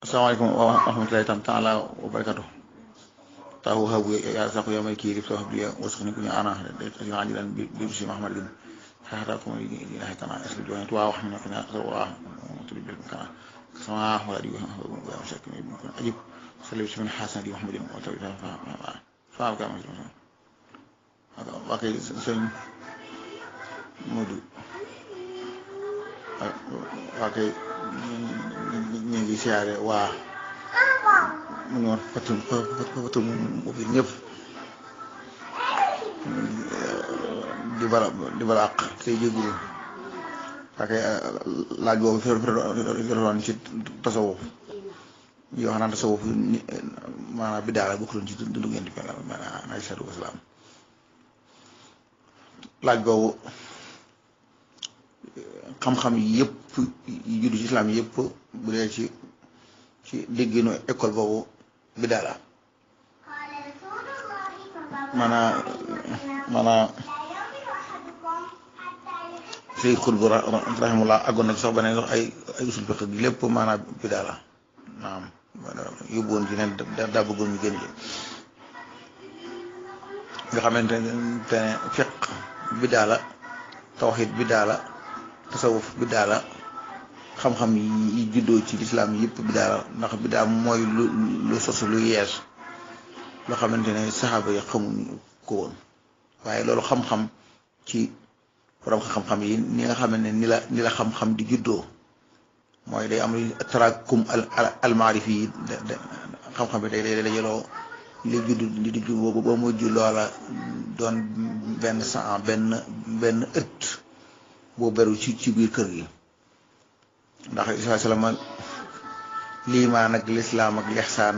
Assalamualaikum warahmatullahi taala wabarakatuh. Tahu habu ya saku ya mai kiri so habu ya wasuni kunya ana ya ajilan bi si Muhammadin. Hada ko ni la kana asli do to wax ni kana wa to bi kana sama wala di wa shakki ni ajib sallu min hasan di Muhammadin wa tawi fa ka ma hada wa kay sen modu wa kay ñi ngi siyaare waa mu noon fatum bi ñëpp di bala ak tey jéggulu ak laaj boobu firoon ci tasawuf yi wax naan tasawuf maanaam bi daala bokkuloon ci dundu ngeen di maanaam alayhi salaatu wasalaam laaj boobu xam-xam yëpp yi juddu ci islam yëpp bu dee ci dégginu école boobu bi daala maanaam Seydi Xutb rahimahullah àggoon na ci sax ba ne sax ay usul fiqh lépp maanaam bi daala naam yóbbuwoon ci ne daa bëggoon ñu génn ci nga xamante ne fiqh bi daala tawhid bi daala tasawuf bi daala xam-xam yi juddoo ci lislaam yëpp bi daala ndax bi daal mooy lu sosu lu yees loo xamante ne saxaaba yi xamuñu ko woon waaye loolu xam-xam ci borom xam-xam yi ni nga xam ne ni la xam-xam di juddoo mooy day am tarakum al maarif yi xam-xam bi day dajaloo li juddu li di judd boobu ba mujj loola doon benn ëtt boo beru ci biir kër gi ndax Isaa salaam liimaan ak lislaam ak lixsaan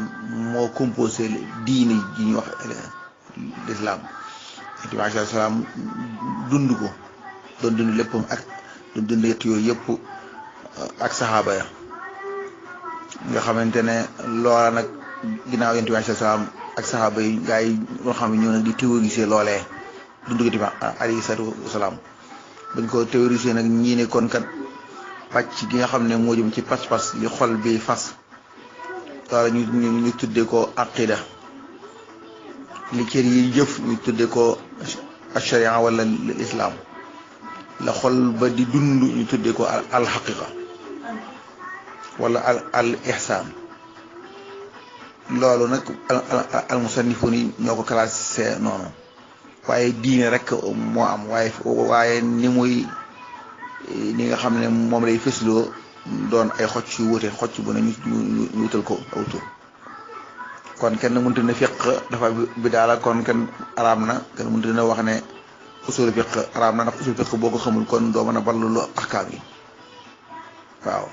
moo composé diini ji ñuy wax lislaam Isaa salaam dund ko doon dund léppam ak doon dund yett yooyu yëpp ak saxaaba ya nga xamante ne loola nag ginnaaw yonent bi Isaa salaam ak saxaaba yi gaa yi loo xam ne ñoo nag di théoriser loolee dund ko tamit alayhi salaatu wasalaam bañ ko théoriser nag ñii ne kon kat pàcc gi nga xam ne moo jëm ci pas-pas li xol bi fas wala ñu tuddee ko aqida li cër yi jëf ñu tuddee ko sharia wala l'islam la xol ba di dund ñu tuddee ko al haqiqa wala al ihsan loolu nag al musannifun yi ñoo ko classé noonu waaye diine rek moo am waaye ni nga xam ne moom lay fësloo doon ay xocc yu wute xocc bu ne ñu wutal ko aw tur kon kenn mënut ne fiq dafa bi daala kon kenn araam na kenn mënut ne wax ne usul fiq araam na ndax usul fiq boo ko xamul kon doo mën a ballu ahkaam yi waaw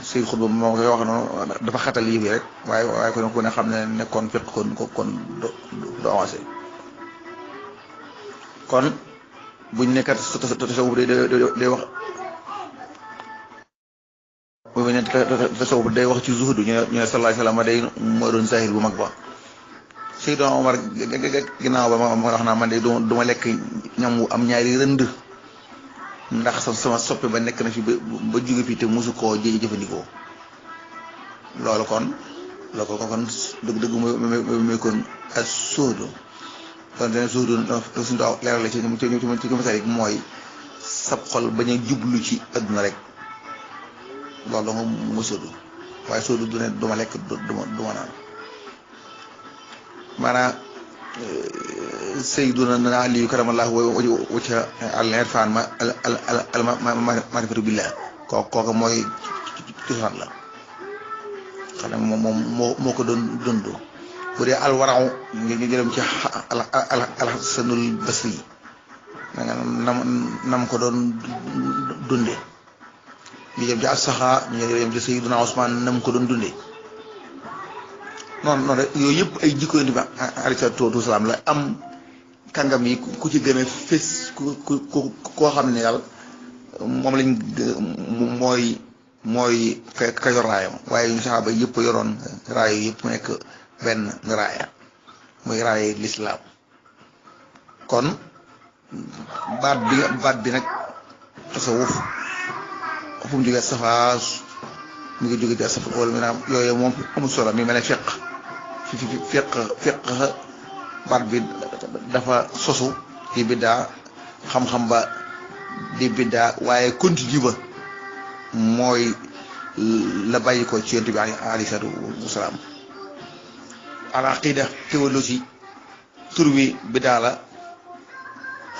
Seydi Xutb moo koy wax noonu dafa xatal yëf yi rek waaye kon ku ne xam ne nekkoon fiq kon do avancé kon buñ nekkat tasawuf day wax buñ ne tasawuf day wax ci zuhdu ñu ne sallallahu alayhi wasallam day moo doon zahir bu mag ba Seydina Omar ginnaaw ba ma wax naa man de du ma lekk ñam wu am ñaari rënd ndax sama soppe ba nekk na fi ba jóge fi te mosu koo jëfandikoo loolu kon dëgg muy kon ak sóodo kon dana suudu suñu daaw leeral la ci masalik mooy sab xol bañ a jublu ci adduna rek loolu da nga mu sóodu waaye sóodu du ne duma lekk duma naan maanaam Sayyiduna Ali karamallahu wajha al-irfan ma'rifatu billah kooka mooy cosaan la xam ne moom moo ko doon dund bu dee alwaraw ngi jëlam ci alxasanul basri nam ko doon dunde ñu jëm ci asaxa ñu jëm ci Sayyiduna Usmaan nam ko doon dunde noonu rek yooyu yëpp ay jikko indi ba alayhi salaatu wasalaam la am kàngam yi ku ci gën a fés koo xam ne daal moom lañ mooy ka yor raayam waaye ñu saxaaba yëpp yoroon raayo yëpp mu nekk benn raaya muy raaya lislaam kon baat bi nag tasawuf fu mu jógee safa mi ngi jóge ci asaf wala maanaam yooyu moom amul solo mi mel ne fiq baat bi dafa sosu ci biddaa xam-xam ba di biddaa waaye continue ba mooy la bàyyi ko ci yonent bi alayhi salaatu wasalaam. al aqida théologie tur wi biddaa la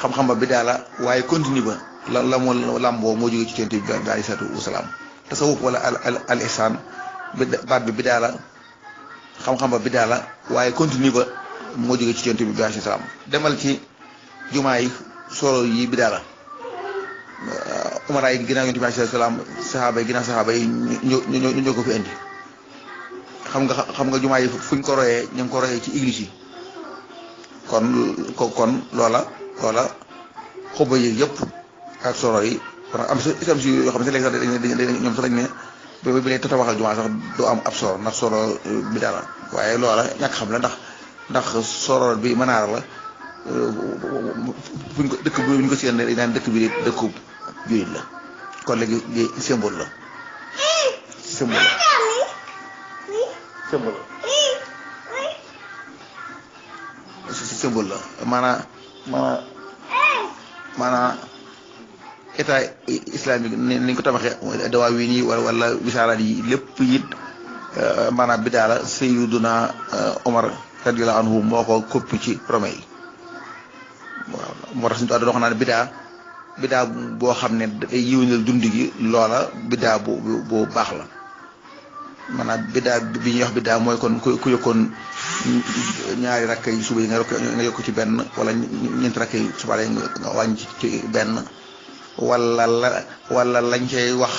xam-xam ba biddaa la waaye continue ba la moo lamboo moo jóge ci yonent bi alayhi salaatu wasalaam. tasawuf wala al ihsaan baat bi biddaa la xam-xam ba biddaa la waaye continue ba moo jóge ci yonent bi alayhi salaam. demal ci jumaa yi solo yi biddaa la umara yi ginnaaw yonent bi alayhi salaam saxaaba yi ginnaaw saxaaba yi ñoo ko fi indi xam nga jumaa yi fuñ ko royee ñu ngi ko royee ci église yi kon loola xoba yi yëpp ak solo yi kon am isam si yoo xam ne léegi sax ñoom sax dañ ne bi lay tabaxal jumaa sax doo am ab soro ndax soro bi dara waaye loola ñàkk xam la ndax soro bi manaar la fuñ ko dëkk bi ñu ko seen dañ naan dëkk bi dëkkub jurit la kon léegi symbole la symbole la maanaam état islamique ni ko tabaxee dawaa wii nii wala wisaaraat yi lépp it maanaam biddaa la Sayyiduna Omar radiyallahu anhu moo ko koppi ci Rome yi waaw moo tax suñu doon wax naan biddaa boo xam ne day yiwénal dund gi loola biddaa bu baax la maanaam biddaa bi ñuy wax biddaa mooy kon ku yokkoon ñaari rakk yi suba yi nga yokk ci benn wala ñeenti rakk yi suba yi nga wàññi ci benn wala lañ cay wax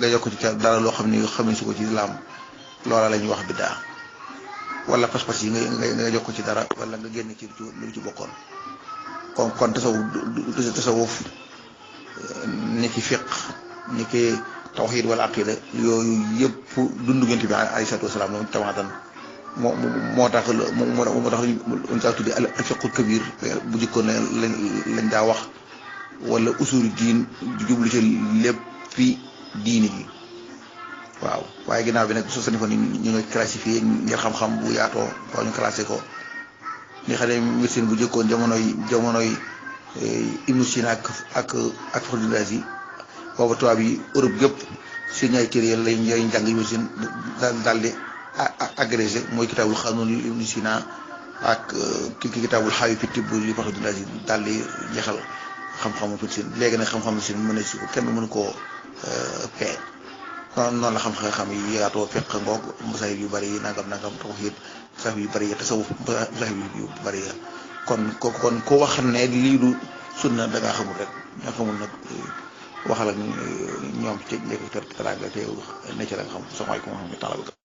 nga yokk ci dara loo xam ne xamee su ko ci islam loola la ñuy wax biddaa wala pas-pas yi nga yokk ci dara wala nga génn ci lu ci bokkoon kon tasawuf ni ki fiq ni ki tawxiid wala aqida yooyu yëpp dundu Yonent bi alayhi salaatu wasalaam moom tamaatan moo tax ñu saa tuddi al fiqul kabir bu jëkkoon lañ daa wax wala usulu diin jublu ci léppi diini gi waaw waaye ginnaaw bi nag soo sani fa ñu ngi classifié ngir xam-xam bu yaatoo waaw ñu classé ko ni xam ne médecine bu jëkkoon jamonoy Ibnu Sina ak Fakhru Razi booba tubaab yi Europe yëpp si ñaay téere lañ jàng médecine daal di agrégé mooy kitaabul xanuun Ibnu Sina ak kitaabul xaawi fi tibb li Fakhru Razi daal di jeexal xam-xamu médecine léegi nag xam-xamu médecine mën na si kenn mënu koo peeg noonu la xam-xam yi yaatoo fekk ngoog masaahib yu bëri yi nangam tawhiid masaahib yu bëri yi tasawuf masaahib yu bëri yi kon ko wax ne lii du sunna da ngaa xamul rek nga xamul nag waxal ak ñoom ci njëkk teraanga te ne ci la nga xam salaamaaleykum wa rahmatulah.